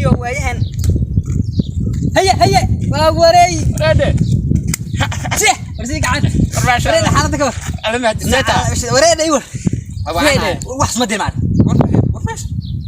Niyo waayahan. Haye haye, waa wareey. Wareede. Sih, warsii gacanta. Wareede, xaaladda ka war. Wareede, i war. Wareede, wax suma dir maan.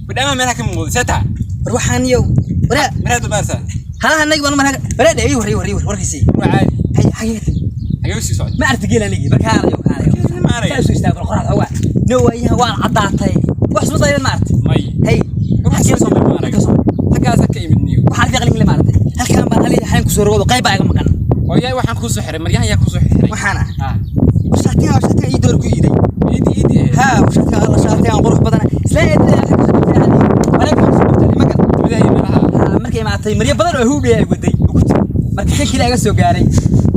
Bidhaama meelaha ka muuqda see tahay? War waxaan niyow. Waree. Miraad ubaarsaa. Halaha anagi baan markaa. Wareede, i war, i war, i war, warkiisii. Waa caadi. Haye, xagee ka timi? Xagee u sii socday? Ma aragti geel anigi, markaa kaalayo, kaalayo. Geelna ma arag. Saa isu istaag, qoraxda waa. Niyo waayahan waan caddaatay. Wax suma daydan ma aragti. May. Hey, Wax xagee soo soo ma arag. xagee soo. Xaggaasa ka imid niyo. Waxaa la fiqlin ma aragtay. Halkan baan hal xayn ku soo rogodo, qayb baa iga maqan. Oo yaa waxaan kuu soo xiray, maryahan yaa kuu soo xiray? Waxaana. Ah. Shaatigan, shaatigan ii door ku iiday. Iidi iidi. Ha, shaatigan alla, shaatigan qurux badan. Isla eedada waxay ku soo dhigtay hadi. Maraykan ku soo dhigtay maga. Dibadaha iyo meelaha. Ha, markay imaatay maryo badan oo huudhay ay waday ugu jir. Marka kan kale iga soo gaaray.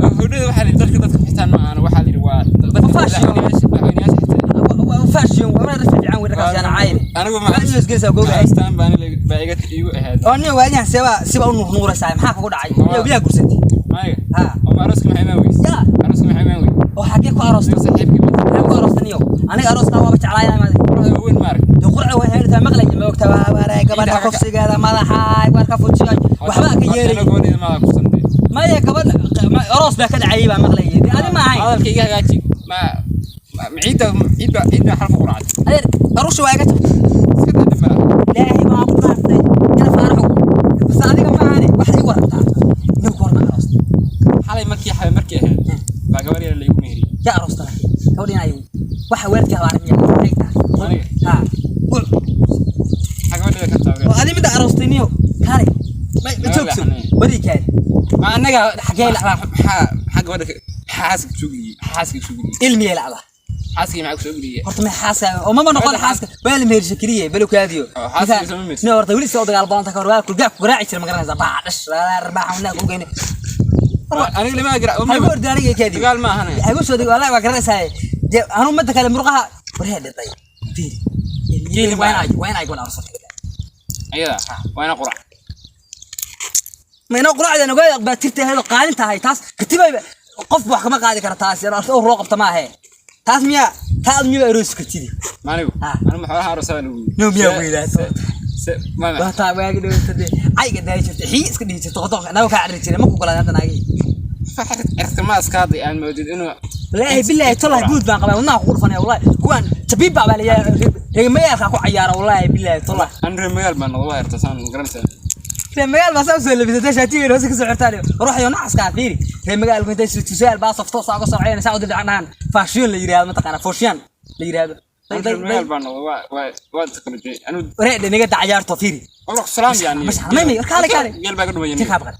Oo hudhada waxaa la yidhi dadka xitaan ma ahana, waxaa la yidhi waa dadka Fashion. madaxweynayaasha xitaa. Waa fashion, waa mar fiican way rakaas yana caayil. Anigu ma is geesa googay. Astaan baan baa iga iigu ahayd. Oo nin waayahan seba siba u nuur nuuraysaa, maxaa kugu dhacay? Iyo biyaa gursatay. Maayga. Ha. Oo arooska maxay imaan weys? Ya. Arooska maxay imaan weys? Oo xagee ku aroostay? Saaxiibkii mid. Xagee ku aroostay niyo? Aniga arooska waaba jeclaay maadi. Quruxda waaweyn ma arag. Dee qurca waa heelta maqlay ma ogta waa waray gabadha kufsigeeda madaxa war ka fujiyay waxba ka yeelay. Aniga gabadheeda maada kufsantay. Maya, gabadha aroos baa ka dhacay baa maqlay. Dee adi ma ahayn. Hadalka iga hagaaji. Ma ciidda ciidda ciidda xarfu quracad. Adeer, aroosha waa iga jabtay. Iska daa dhib malaha. Ilaahay baan ku dhaartay. Ina faaraxo. Bas adiga ma ahane wax ii warantaa. Nin ku warna aroos. Xalay markii ahayd baa gabar yar la igu meheriyey. Yaa aroostay. Gabadhin ayu. Waxa weerarkii habaarin miyaa eegtaa. Aniga. Ha. Maxaa gabadheeda ka taabay? Oo adi midda aroostay niyo. Kaalay. Ma ma joogso. Wari kaali. Ma annaga Xagee maxaa gabadha maxaa xaaska soo geliyey? Maxaa xaaska soo geliyey? Ilmiye lacda. Xaaskii maxaa ku soo geliyey? Horta ma xaaska oo mama noqon xaaska waa la mehersha kaliya balo kaadiyo. Oo, xaaska sama mehersan. Nin horta weli soo dagaal badan ta ka hor waa ku gaaf ku raaci jiray ma garanaysaa baa dhash arbaax wana ku geynay. Aniga lama gara. Hagu ordi aniga kaadiyo. Dagaal ma ahane. Hagu soo dagaal wallahi waa garanaysaa. Dee anu madda kale murqaha warhee dhintay. Fiiri. Geeli waa in ay gol arso. Ayada waa ina qurac. Ma ina quraacdan ogaada baatirta ahayd oo qaalin tahay taas katibay qof wax kama qaadi kara taas yar oo roo qabta ma ahe. Taas miyaa taa ad miyaa aroos kartidi. Ma anigu. Ah. Anigu xoolaha aroosaa lagu yidhi. No, miyaa weylaato. Ma Waa taa waagi dhawatade cayga daayi jirtay xii iska dhihi jirtay qodoq naga ka carri jiray ma ku golaan hadda naagii. Cirka ma iskaada aan moodid inuu Wallaahi billahi tollah guud baan qabaa wadnaha kugu dhufanaya wallaahi kuwaan jabiib baa la yahay reer magaalka ku cayaara wallaahi billahi tollah. Aan reer magaal baan noqdo waa yarta saan garanaysaa. Reer magaal baa saa soo labisatay shaatiga hoose ka soo xirtaan ruuxyo nacaska fiiri reer magaalku intay tusaal baa safto saa uga soo cayaan saa u dildhacnaan fashion la yiraahdo ma taqaana fashion la yiraahdo. Aan reer magaal baan noqdo waa teknoloji anu. Wareer naga dacayaarto fiiri. Qofka salaam yaani. Mas may kaale kaale. Geel baa ka dhumay. Tii ka baqan.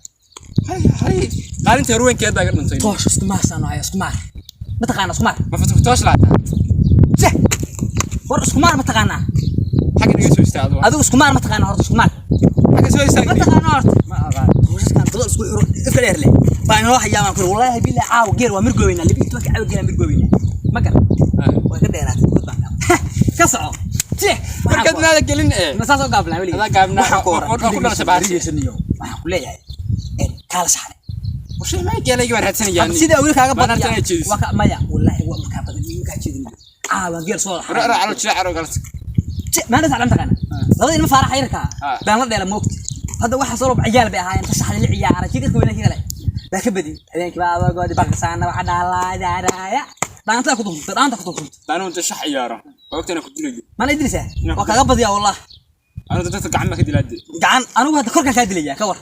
Hay qaalinta harweenkeed baa ka dhuntay. Toosh isku maar saan isku maar ma taqaana isku maar. Ma fatuh toosh laata. Seh war isku maar ma taqaana. Xagga naga soo istaado. Adigu isku maar ma taqaana horta isku maar. Xagga soo istaag. Ma taqaana horta. Ma aqaan. Toosaskan dad isku xiro ifka dheer leh baa inoo hayaa baan ku wallaahi billahi caaw geer waa mirgoobeyna libi tobanka caaw geer mirgoobeyna ma garan way ka dheeraatay guud baan ka soco jeex. Markaad maada gelin ee. Ma saas oo gaabnaa weligeed. Adaa gaabnaa. Waxaan ku oran War ku dhalashay baasi. Waxaan ku leeyahay kaala saxne. Warshay ma geelayga waan raadsanayaa. Sida weli kaaga Waan badan raadsanayaa jeedis. Waa ka maya wallaahi waa markaa badan markaa jeedin caawa geer soo Ra ra calo jira calo galas. Maanta taclam taqaana labada ilmo faarax yarka Ah. baan la dheela moogti hadda waxa soo ciyaal bay ahaayeen tashaxda la ciyaaray kii dadka weynaa kii kale baa ka badi habeenkii baa adogoodi baqsaana waxa dhalaadaaraya dhaanta ku dunta dhaanta ku dunta. Anigu inta shax ciyaaro. Waqtina ku dilayo. Mana idrisa waa kaga badiyaa wallah. Anigu dadka gacan ma ka dilaade. Gacan anigu hadda korkaan kaa dilaya ka war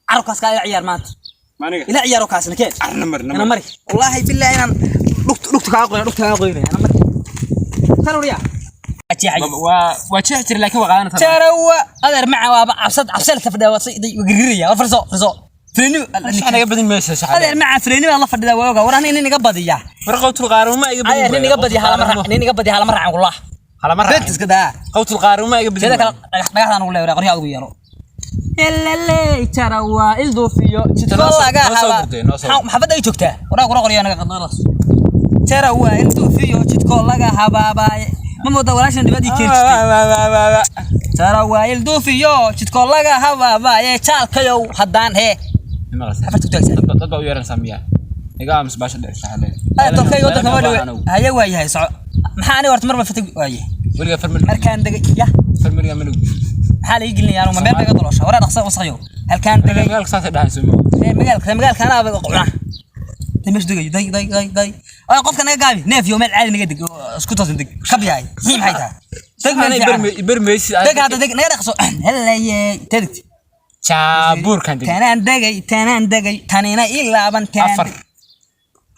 carabkaas kaa ila ciyaar maanta. Ma aniga. Ila ciyaaro kaasna keen. Arna mar ina mari wallaahi billahi inaan dhugta dhugta kaa qoyna dhugta kaa qoynaya ina mari tan wariya jeexay. Waa jeex jira laakiin waa qaadanaysaa. Tarawa adeer maca waaba cabsad cabsad la fadhiyaa waa say gariiraya war farso farso filiini. Shax naga badin meesha shax. Adeer maca filiini baa la fadhidaa waa ogaa war aniga nin iga badiya. War qawtul qaaruma iga badin. Adeer nin iga badiya hala ma nin iga badiya hala ma raacan wallah. Hala ma beent iska daa. Qawtul qaaruma iga badin. Sida kale dhagax dhagaxdaan ugu leeyahay qoryaha ugu yeero helele tarawa ilduufiyo jidka laga Noo soo haba gurtay, noo soo gurtay. Maxabadda ay joogtaa waraa qora qoryaha naga qadalas tarawa ilduufiyo jidko laga habaabaaye ma moodaa walaashan dhibadii keeni jirtay tarawa ilduufiyo jidko laga habaabaaye jaalkayow haddaan hee xafarta ku taagsan. Dad baa u yeeranaysaa miyaa? Iga aamus baasha dheer shaxle. Ay tolkayga waddanka ma dhawe haye waa yahay soco maxaa aniga horta marba fatag waaye Weliga farmar. Markaan degay ya Farmariga ma lagu. Maxaa Maxaa la ii gelinayaa anigu? Ma meel bay iga dalooshaa? Waraa dhaqsa wasaqyo. Halkaan degay. Magaalka saasay dhahaan soo Reer magaalka, magaalka anaa ba qocna. Tay meesha degayo, day day day day. Ay qofka naga gaabi, neef iyo meel caadi naga deg, oo isku toosan deg. Kab yahay. Hii maxay tahay? Deg meel fiican. Ibermeysid. Deg hadda deg, naga dhaqso. Helaye, tadegti. Jaabuurkan degay. Tanaan degay, tanaan degay, tanina ii laaban tanaan. Afar.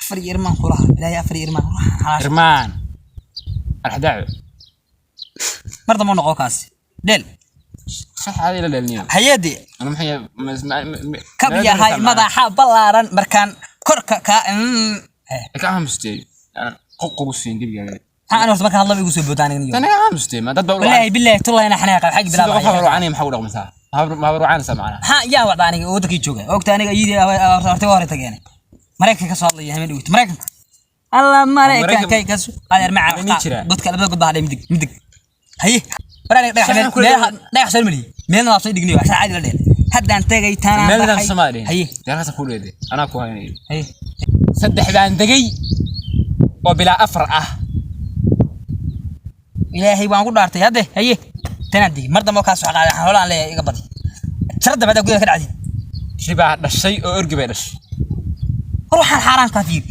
Afar iyo irmaan kulaha. Ilaahay afar iyo irmaan. Xalaasha. Irmaan. Arxdaaco. Mar dambe u noqo kaasi. Dheel. Sax caadi la dheelniyo. Hayadii. Ana maxay Kab yahay madaxa ballaaran markaan korka ka Ka aamusteen. Qoqogu siin dibigaaga. Maxaa ani horta markaan hadlaba igu soo boodaa aniga niyo? Tani aamusteen ma dad baa u Wallaahi billaahi tullahi ina xanaaqay xag sida qof bilaabaya. habar wacanay maxaa u dhaqmaysaa? Ma habar wacanaysaa macnaha? Maxaa yaa wacda aniga oo wadankii jooga? Ogta aniga iyadii artay hore tageen. Mareykanka ka soo hadlaya hameen dhigto. Mareykanka. Allah Mareykanka ka soo adeer macaan. Ma nii jiraa? Godka labada god baa hadhay midig midig. Haye. War aniga dhagax Shaxan meel ku leeyahay. dhagax soo maliye. Meelna laabsay dhigniyo waxaa caadi la dheel. Haddaan tagay tanaan Meel baxay. Soomaaliya. Haye. Deerkaas ku dheeday. Anaa ku haynay. Haye. Saddex baan degay oo bilaa afar ah. Ilaahay waan ku dhaartay hadde haye. Tanaan digi mar dambe oo kaas wax qaaday xoolaan leeyahay iga badi. Jarada baad gudaha ka dhacday. Ribaa dhashay oo orgi bay dhashay. War waxaan xaaraan ka fiir.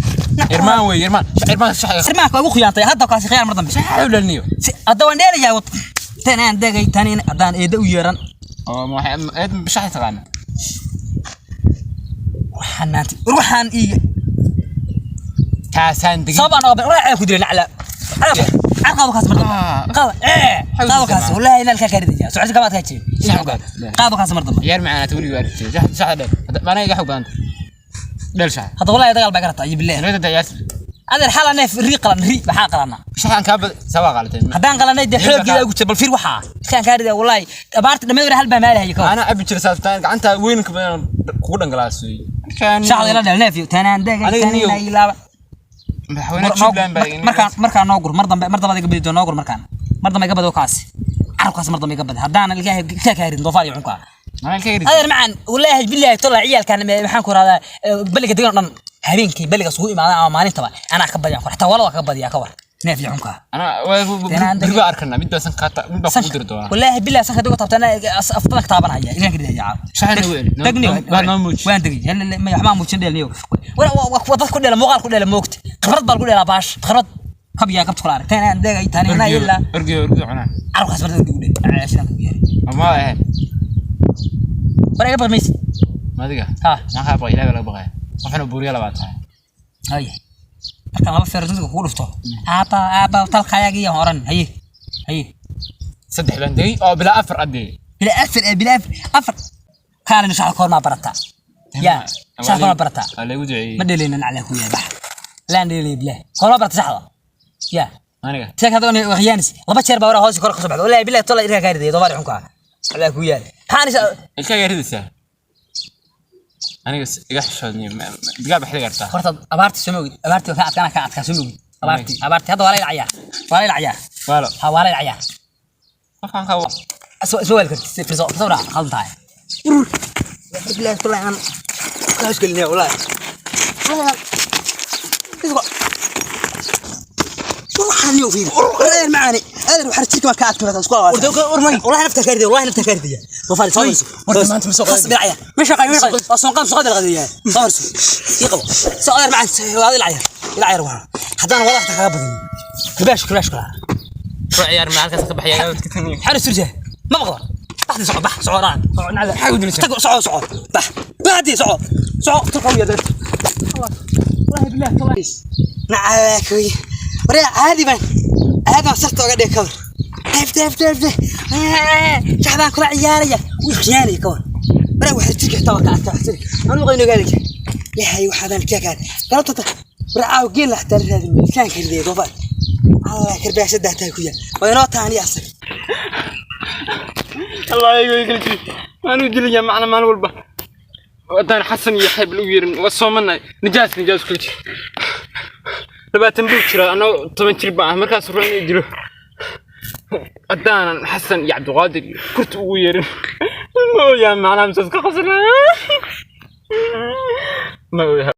Irmaan wey, irmaan. Irmaan shax. Irmaanka waa ugu khiyaantay hadda kaasi khiyaar mar dambe. Shax u dhalniyo. Si hadda waan dheelayaa wad. Tanaan degay tanin haddaan eeda u yeeran. Oo ma waxay eed shax taqaana. Waxaan maanta war waxaan iiga Taasaan degay. Sabab aan oga war ku dilay nacla. Qaado kaas mar dambe. Qaado. Qaado kaas wallahi ilaa ka karidaya. Socodka kamaad ka jeed. Qaado kaas mar dambe. Ciyaar macaanaata weligaa aragtay. Shax shax dhel. Maana iga xog badan. Dhel shax. Hadda wallahi dagaal baa garata iyo billahi. Leeda ciyaar. Adeer xala neef ri qalan ri maxaa qalana. Shaxan ka bad sabaa qalatay. Haddaan qalanay dee xooggeeda ugu jira bal fiir waxaa. Iskaan kaa ridaa wallahi abaarta dhammayd hal baa maalahay ka. Ana abi jira saaftaan gacanta weynka badan kugu dhangalaasay. Shaxda ila dhel neef iyo tanaan degay Aniga tanin niyow. ilaaba. Madaxweynaha Jubbaland baa Markaan markaan noo gur mar dambe iga badi doo noo gur markaan mar dambe iga badi kaasi carabkaas mar dambe iga badi haddaan ilkaha ilkaha ka harin doofaar iyo cunka. Mana ka yiri. Adeer macaan wallaahi billaahi tolla ciyaalkan maxaan ku radaa baliga degan oo dhan habeenkii baliga isugu imaadaan ama maalintaba anaa ka badiyaa xataa wala waa ka badiyaa ka war neef iyo cunka. Ana waa arkana mid baa san ka mid baa kugu diri doona. Wallaahi billaahi sanka digo taabtana aftada ka taabanaya ilaan ka dhigaya caaw. Shaxan weyn. Degniyo. Waa noo muuji. Waan degay hal ma waxbaan muujin dheelniyo. War dad ku dheela muuqaal ku dheela moogta khibrad baa lagu dheelaa baash khibrad kab yaa kabta kula arag tanaan degay tanina ilaa Orgiyo orgiyo cunaa. Carabkaas mar dambe ugu dheel shidan ku yeeray. Ama eh. War iga baqmaysid. Madiga. Ha. Ma ka baqay ilaahay laga baqay. Qofna buuriya labaad tahay. Haye markaan laba feero dadka kugu dhufto aabba aabba talkaayaga iyo horan haye haye. Saddex baan degay oo bilaa afar adee. Bila afar bila afar afar kaalin shaxda koor maa barataa yaa shaxda koor maa barataa. Waa lagu duceeyay. Ma dheeleyna nacla ku yahay bax laan dheeley bilah koor maa barata shaxda yaa. Aniga. Sheek hadda waa khiyaanis laba jeer baa waraa hoos kor ka soo baxda wallahi billahi tolla irka ka riday doofaar xunka alla ku yaal maxaan Ilka yaridaysaa. Aniga iga xishoodniyo digaag baxdi kartaa. Horta abaarti soo moogid abaarti ka adkaana ka adkaa soo moogid abaarti abaarti hadda waa la ilacayaa waa la ilacayaa. Waalo. Ha waa la ilacayaa. Qofkan ka soo weel kartid si firso firso raa khaldan tahay billahi tolla aan ka hoosgelinaya wallahi waxaan iyo fiir adeer macaani adeer waxaa jirka ma ka adkaa isku awaar wallahi nafta ka riday wallahi nafta ka riday doofaar soo Warta maanta ma soo khas bilacaya ma shaqay ma shaqay waa soo qaam soo qadar qadiya soo marso ii qabo soo adeer macaan waa ilacaya ilacaya waa haddaan wadaxta kaga badin kibaash kibaash kula ku ciyaar ma halkaas ka baxaya. xaris turja ma baqdo baxdi soco bax soco raac soco nacda Maxaa u dilaysaa? tag soco soco bax baxdi soco soco turqow ya dad wallahi billahi tallahi nacaakuy waryaa caadi baan caadi baan sarta oga dhigay kawar def def def def shaxdaan kula ciyaaraya wuu khiyaanaya kawar waryaa waxaa jirka xitaa waa ka adkaa wax jirka anuu qayno gaadhika yahay waxaadaan kaa gaadhay galabtata waryaa caaw geel la xataa la raadin miisaan ka ridaya doofaar allah karbaashada taa ku yaal waa inoo taaniya asaga. Allah igu igala jiri. Waan u dilayaa macna maalin walba. Haddaan Xasan iyo Xayb lagu yeerin waa soomanay. Nijaas nijaas kula jira. 20 buu jiraa anoo 10 jir baan ah markaas ruux inuu dilo. Haddaanan Xasan iyo Cabdiqaadir iyo kurta ugu yeerin. Ma ooyaa macnaha mise iska qabsanaa. Ma ooyaa.